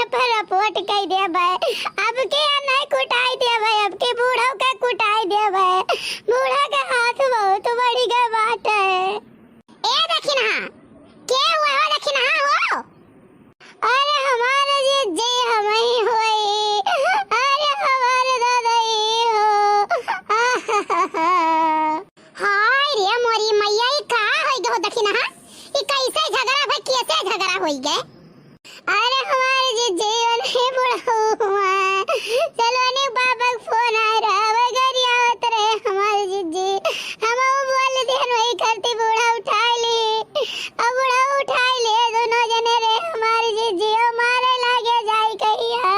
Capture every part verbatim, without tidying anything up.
पर रिपोर्ट कई देबे, अब के नहीं कुटाई देबे, अब के बूढ़ो के कुटाई देबे। बूढ़ा के हाथ बहुत बढ़ गए बाटे। ए दखिनहा, के हुए हो दखिनहा हो? अरे हमार जिज्जी हमही होई, अरे हमार ददई हो। हाय रे मोरी मैया, ई का होई गए हो दखिनहा? ई कैसे झगड़ा भाई, कैसे झगड़ा होई गए? अरे हमार जिज्जी, ओने बुढ़ऊ हुआ। सलोनी बाबा के फोन आ रहा, वह गरियावत रहे हमार जिज्जी। हम वो बोल दिहन, वही करती बूढ़ा उठाई ली। अब बूढ़ा उठाई लिए दोनों जने रे हमार जिज्जी, और मारे लागे जाई कहिया।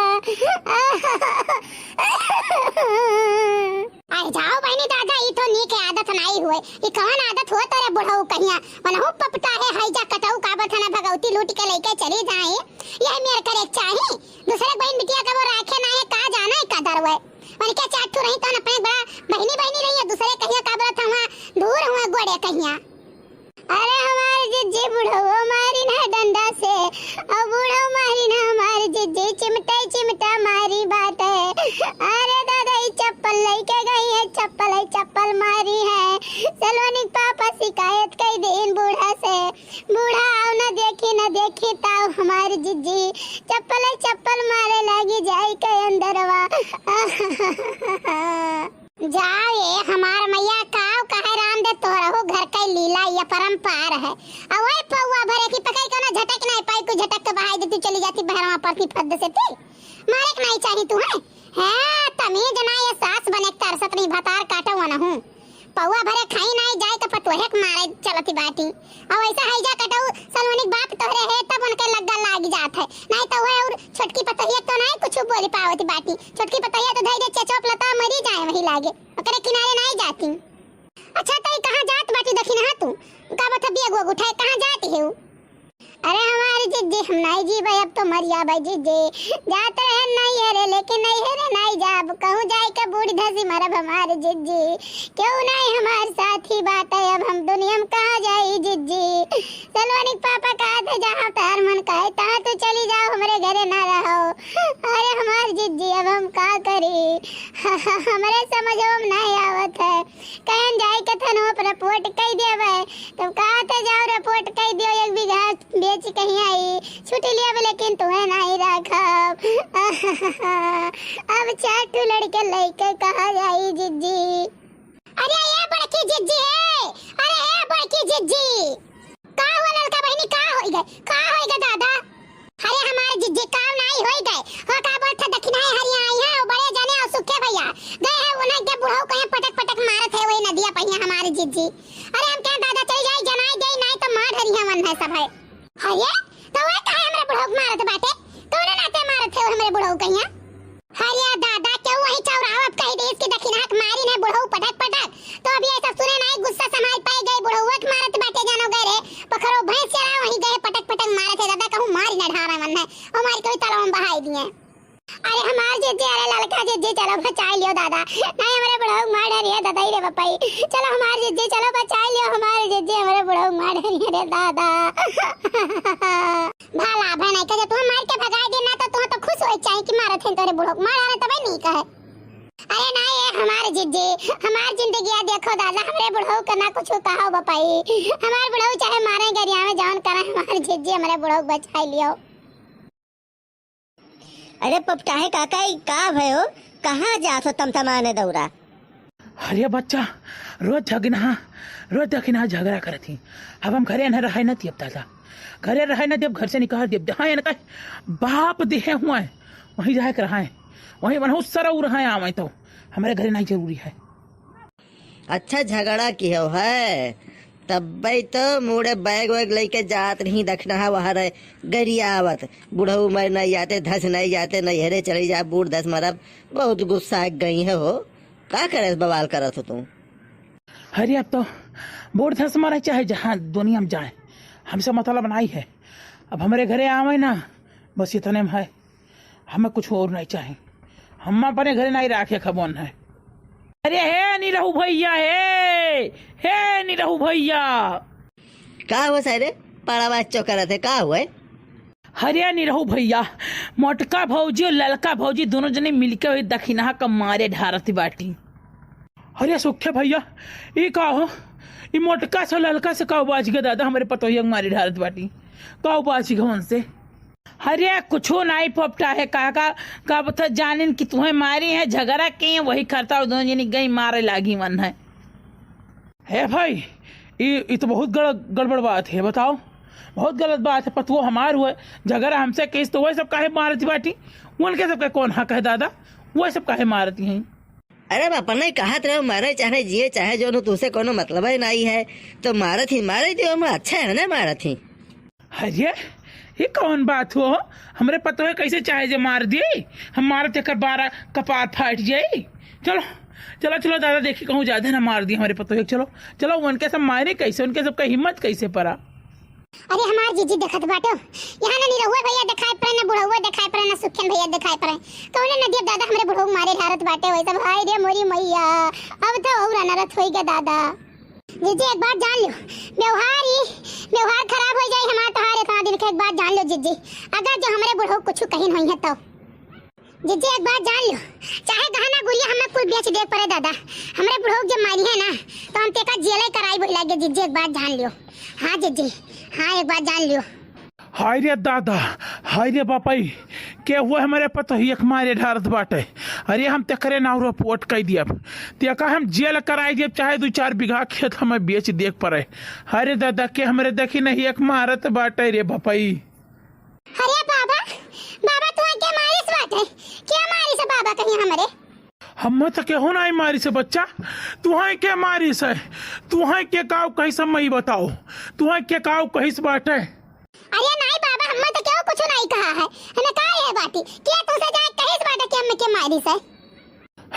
अरे जाओ बहनी दादा, ई तो नीक आदत नाई हुए। ई कवन आदत हुए तोरे बुढ़ऊ कहिया? मनहु पपटा है, हई जा कटऊ काबर थाना भगौती लूट के लेके चली जाए। यह मेर करे के चाही। दूसरे बहन बिटिया का वो राखे ना है, का जाना है कदर हुए। उनके चार ठो रही तो अपने बड़ा बहनी बहनी रही है, दूसरे कहिया काबर था वहाँ दूर हुए गोड़े कहिया। अरे हमार जिज्जी बुढ़ऊ मारी ना डंडा से, और बूढ़ो मारी ना हमार जिज्जी, चिमटे चिमटा मारी बाटे। अरे दादा, ई चप्पल लेके गई है, चप्पल है, चप्पल मारी है। सलोनी के पापा शिकायत कई दिन बूढ़ा से, बूढ़ा आओ ना देखी, ना देखी ताऊ हमार जिज्जी, चप्पल है, चप्पल मारे लागी जाई के अंदरवा। जाओ ये हमार मैया, काव कहे रामदेव, तोहरहु घर के लीला ये परंपार है। आ वही पौवा भरे की पकड़ के ना झटक नहीं पाई, तू झटक के बहाई दे, तू चली जाती बहरवा पर की फद से ती। मारे के नहीं चाही तू है। हैं, तमीज ना ये सास बने के तरसत नहीं, भतार काटो वनहु। पौवा भरे खाई नहीं जाए तो पतोहे के मारे चलती बाटी। अब ऐसा है जा कटऊ, सलोनी के बाप तोहरे है तब उनके लग्गा लाग जात है, नहीं तो वह और छोटकी पतोहिया तो नहीं कुछ बोल पावत बाटी। छोटकी पतोहिया तो धैर्य चचोप लता मरी जाए वही लागे, ओकरे किनारे नहीं जाती। अच्छा तई कहाँ जात बाटी दखिनहा तू? का बता बिया गो उठाए कहाँ जाती है? अरे हमार जिज्जी हम नहीं जीबे, अब तो मर जाबे जिज्जी। जात रहे नहीं है रे, लेकिन नहीं है रे नहीं जाब, कहूँ जाए के बूढ़ धसी मरब हमार जिज्जी। क्यों नहीं हमार साथी बाटे, अब हम दुनिया में कहाँ जाई जिज्जी। सलोनी के पापा कहा थे, "जहाँ तोहार मन कहे, तहाँ तू चली जाओ, हमरे घरे ना रहो।" अरे हमार जिज्जी, अब हम का करी? हमरे समझो में नहीं आवत है। कहन जाए के थनो पर रिपोर्ट कई देवे, तब कहा थे, "जाओ रिपोर्ट कई दियो, एक बीघा बेच कहीं आई, छुट्टी लिया, लेकिन तुम्हें नहीं रखब।" अब चार ठो लड़के लेके कहाँ जाई जिज्जी? अरे ए बड़की जिज्जी, ए, अरे ए बड़की जिज्जी, का हुआ ललका बहिनी, का होई गए, का होई गए दादा? अरे हमार जिज्जी काव नाई होई गए, हो का बोलत है दखिनहा हरिया आई है, वो बड़े जाने और सुखे भैया गए हैं, उन्हें के बुढ़ऊ कहीं पटक पटक मारत है वही नदिया पहिया हमार जिज्जी। अरे हम कहें दादा चली जाई, जनाई गई, नाई तो मार हरिया वन है सब है। अरे तो वह काहे हमरे बुढ़ऊ के मारत बाटे? कौन नाते मारत है वो हमरे बुढ़ऊ कहिया? अरे दादा, केहू वही चौराहा पे कही देस कि दखिनहा के मारी ना बुढ़ऊ पटक पटक, तो अभी ऐसा सुने ना, गुस्सा संभाल पाए गए, बुढ़ऊ के मारत बाटे जानो गए रे, पखरो भैंस चरा वहीं गए पटक पटक मारत है दादा, कहूँ मारी ना ढारा मन है, और मार के वही तालाब में बहाई दिए। अरे हमार जिज्जी, अरे ललका जिज्जी, चलो बचाई लियो दादा, नहीं हमरे बुढ़ऊ मार डरिए दादा रे बपाई, चलो हमार जिज्जी, चलो बचाई लियो हमार जिज्जी, हमरे बुढ़ऊ मार डरिए रे दादा। भला भनई के जे तुहें मार के भगाई दे ना, तो तुहें तो खुश होए चाही कि मारत हैं तोरे बुढ़ऊ के, मार डाले तबे नीक है। अरे ना ये हमार जिज्जी, हमार जिंदगिया देखो दादा, हमरे बुढ़ऊ के ना कुछ कहो बपाई, हमार बुढ़ऊ चाहे मारे गरिया में जौन करे, हमार जिज्जी हमरे बुढ़ऊ के बचाई लियो। अरे पपटाहे काका, ई का भयो? कहाँ जात हो तमतमाने दौरा? अरे बच्चा, रोज झगिनहा, रोज दखिनहा झगड़ा करत ही। अब हम घरे न रहे न दियब दादा, घरे रहे न दियब, घर से निकाल दियब। हाँ, इनका बाप देहे हुआ है, वहीं जाए के रहा है, वहीं बनहु सरऊ रहा है, आवे तो हमरे घरे नहीं जरूरी है। अच्छा झगड़ा किहो है, तब्बे तो मुड़े बैग वैग लेके जात रही, दखिनहा वहाँ रहे गरियावत, बुढ़ऊ मर नहीं जाते, धस नहीं जाते, नैहरे चली जा, बूढ़ धस मरब। बहुत गुस्सा गई है हो, का करे बवाल करत हो तू? अरे अब तो बूढ़ धस मरे चाहे जहाँ दुनिया में जाए, हमसे मतलब नहीं है। अब हमरे घरे आवे ना, बस इतने में है। हमें कुछ और नहीं चाही, हम अपने घरे नहीं राखे खबोन है। अरे हे निरहू भैया, हे, हे निरहू भैया। का हुआ सारे? बड़ा आवाज चौकरत है, का हुआ है? अरे निरहू भइया, मोटका भौजी और ललका भौजी दोनों जने मिलके वही दखिनहा का मारे ढारत बाटी। अरे सुखे भइया, ई का हो? ई मोटका से ललका से का बाझ गया दादा, हमरे पतोहिया के मारे ढारत बाटी। का बाझ गया उनसे? अरे कुछो नाई पोपटा है, का, का, का बता जानिन कि तुहें मारी है, झगड़ा के हैं, वही करता और दोनों जनी गई मारे लागी मन है। हे भाई, ई, ई तो बहुत गड़-, गड़बड़ बात है, बताओ। बहुत गलत बात है, पतुआ हमार हुआ, झगड़ा हमसे केस तो वही सब काहे मारती बाटी? उनके सबके कौन हक है दादा? वही सब काहे मारती हैं? अरे बापा, नहीं कहत रहे, मरे चाहे जिए, चाहे जो, तुमसे कोनो मतलब ही नहीं है, तो मारत ही, मारे दियो, हम अच्छा है ना मारत ही। अरे, ये कौन बात हो? हमरे पतोहे कैसे चाहे जे मार दी? हम मारत एकर बारह कपार फाट जाई। चलो, चलो, चलो दादा, देखी कहूँ ज्यादा ना मार दी हमरे पतोहे। चलो, चलो, उनके सब मारे कैसे, उनके सबका हिम्मत कैसे परा? अरे हमार जीजी देखत बाटो, यहाँ ना निरहुआ भइया देखाई पड़े, ना बुढ़ौआ देखाई पड़े, ना सुखेन भइया देखाई पड़े। कौने नदिया दादा हमरे बुढ़ऊ मारे ढारत बाटे, वही सब। हाय रे मोरी मैया, अब तो और अनरथ होई गया दादा। जीजी एक बात जान लो, व्यवहार ही, व्यवहार खराब हो जाए हमार तोहार इतना दिन के, एक बात जान लो जीजी, अगर जो हमरे बुढ़ऊ कुछ कहिन होई है तो। जीजी एक बात जान लो, चाहे गहना गुरिया हमें कुल बेच दे पड़े दादा, हमरे बुढ़ऊ जब मारी है ना तो हम तेका जेले कराई बोला के जीजी एक बात जान लियो। हाँ जीजी, हाँ एक बात जान लियो। हाय रे दादा, हाय रे बापई, के हुआ हमरे पतोहिया के मारे ढारत बाटे। अरे हम तेकरे नाव रिपोर्ट कई दियब, तेका हम जेल कराई दियब, चाहे दू चार बीघा खेत हमें बेच दे पड़े। अरे दादा, के हमरे दखिनहिया के मारत बाटे रे बापई। अरे बाबा, बाबा तुहा के मारिस बाटे? के मारिस बाबा कहीं हमरे? हम्मे तो केहू नाई मारिस बच्चा, तुहा के मारिस? तुहा के काव कहिस, हम्मे ई बताओ, तुहा के काव कहिस बाटे? अरे नाई बाबा, हम्मे तो केहू कुछ नाई कहा है, हमें का है बाटी, के तुसे जाए कहिस बाटे कि हम्मे के मारिस?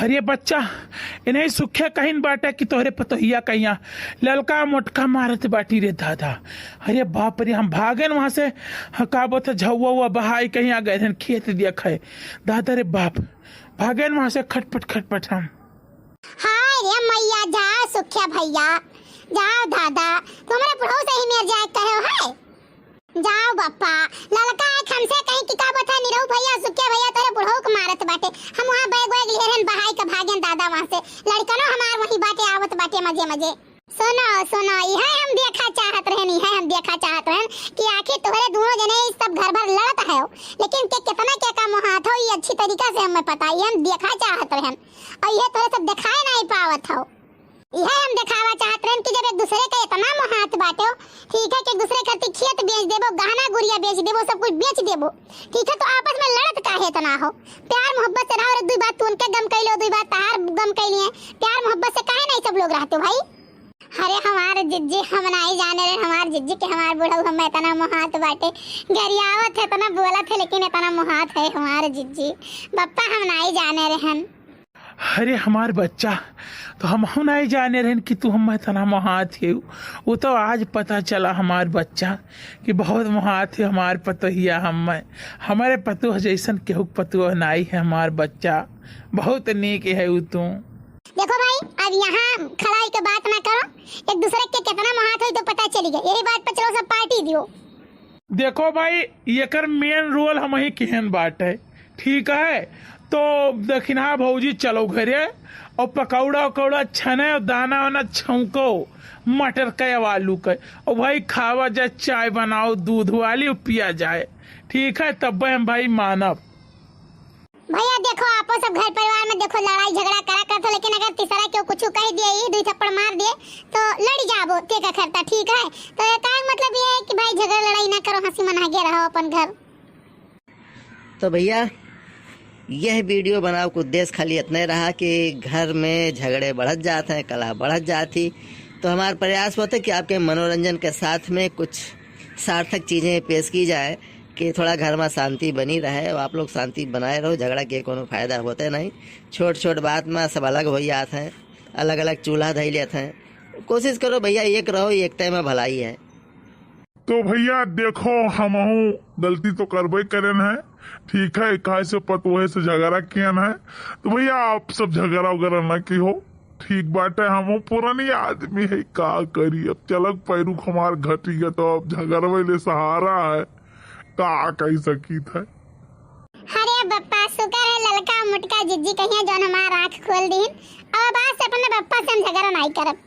अरे बच्चा, इन्हें सुखे कहिन बाटे कि तोहरे पतोहिया कहिया ललका मोटका मारत बाटी रे दादा। अरे बाप रे, हम भागेन वहाँ से, हाँ, का बोलते झौवा उवा बहाई कहीं आ गए रहन खेत दिया खाए। दादा रे बाप, भागेन वहाँ से खटपट खटपट हम। हाय रे मैया, जाओ सुखिया भैया, जाओ दादा, तुम्हरे बुढ़ऊ से ही मेर जाए कहे हो है। जाओ बप्पा, ललका एक हमसे कहीं कि का बता निरहू भैया, सुखिया भैया तोरे बुढ़ऊ के मारत बाटे। हम वहाँ बैग वैग लिहे रहन बहाई के भागेन दादा वहाँ से। लड़कनो हमार वहीं बाटे, आवत बाटे मजे मजे। सुनो, सुनो, इहे हम देखा चाहत रहन, इहे हम देखा चाहत रहन कि आखिर तोहरे दोनों जने ई सब घर भर लड़त है, लेकिन के कितना के का मोहात हो, ई अच्छी तरीका से हमें पता, ई हम देखा चाहत रहन। और ये तोहरे सब दिखाए नहीं पावत हो। इहे हम देखावा चाहत रहन कि जब एक दूसरे का इतना मोहात बाटे हो, ठीक है कि एक दूसरे खातिर खेत बेच देबो, गहना गुरिया बेच देबो, सब कुछ बेच देबो, ठीक है, तो आपस में लड़त काहे इतना हो? प्यार मोहब्बत से रहो, एक दुई बात तू उनके गम कैलो, दुई बात तहार गम कैलिए, प्यार मोहब्बत से काहे नहीं सब लोग रहते हो भाई? अरे हमार जिज्जी, हम नहीं जाने रहे हमार जिज्जी के हमार बुढ़ऊ हमें इतना मोहात बाटे, गरियावत है, इतना बोलत है, लेकिन इतना मोहात है हमार जिज्जी। बप्पा हम नहीं जाने रहन। अरे हमार बच्चा, तो हमहू नाई जाने रहन कि तू हमें इतना मोहात है। वो तो आज पता चला हमार बच्चा कि बहुत मोहात है हमार पतोहिया हमें। हमारे पतोह जैसन केहू के पतोह नाई है हमार बच्चा, बहुत नीक है उ तू। देखो भाई, अब यहाँ खड़ा होके बात ना करो, एक दूसरे के कितना मोहात हो तो पता चली गया। यही बात पर चलो सब पार्टी दियो। देखो भाई, एकर मेन रोल हमही किहन बाटे, ठीक है? तो दखिनहा भौजी चलो घरे और पकौड़ा उकौड़ा छने और दाना वाना छौंको मटर के और आलू के, और भाई खावा जाए, चाय बनाओ दूध वाली और पिया जाए, ठीक है? तब हम भाई मानब। भैया देखो, आपो सब घर परिवार में देखो लड़ाई झगड़ा करा करत हो, लेकिन अगर तीसरा केहू कुछ कह दिए, ई दुई थप्पड़ मार दिए, तो लड़ जाबो, ते का करता, ठीक है? तो ये का मतलब ये है कि भाई झगड़ा लड़ाई ना करो, हंसी मना के रहो अपन घर। तो भैया, यह वीडियो बनावे का उद्देश्य खाली इतना रहा कि घर में झगड़े बढ़त जात हैं, कलह बढ़त जात ही। तो हमार प्रयास होता है कि आपके मनोरंजन के साथ में कुछ सार्थक चीज़ें पेश की जाए कि थोड़ा घर में शांति बनी रहे और आप लोग शांति बनाए रहो। झगड़ा के कोनो फायदा होते नहीं, छोट छोट बात में सब अलग हो जात हैं, अलग अलग चूल्हा धई लेत हैं। कोशिश करो भैया, एक रहो, एकता में भलाई है। तो भैया देखो, हमहू गलती तो करबे करेन है, ठीक है, काहे से पतोहे से झगड़ा कियन है, तो भैया आप सब झगड़ा वगैरह न की हो, ठीक बाटे, हमहू पुरानी आदमी है, का करी, अब चलक पैरुख हमार घटी गया, तो अब झगड़वे ले सहारा है। का कही सकीत है। अरे बप्पा, शुक्र है ललका मुटका जिज्जी कहिया जौन हमार आँख खोल दीन। अब आज से अपने बप्पा से हम झगड़ा नाहीं करब।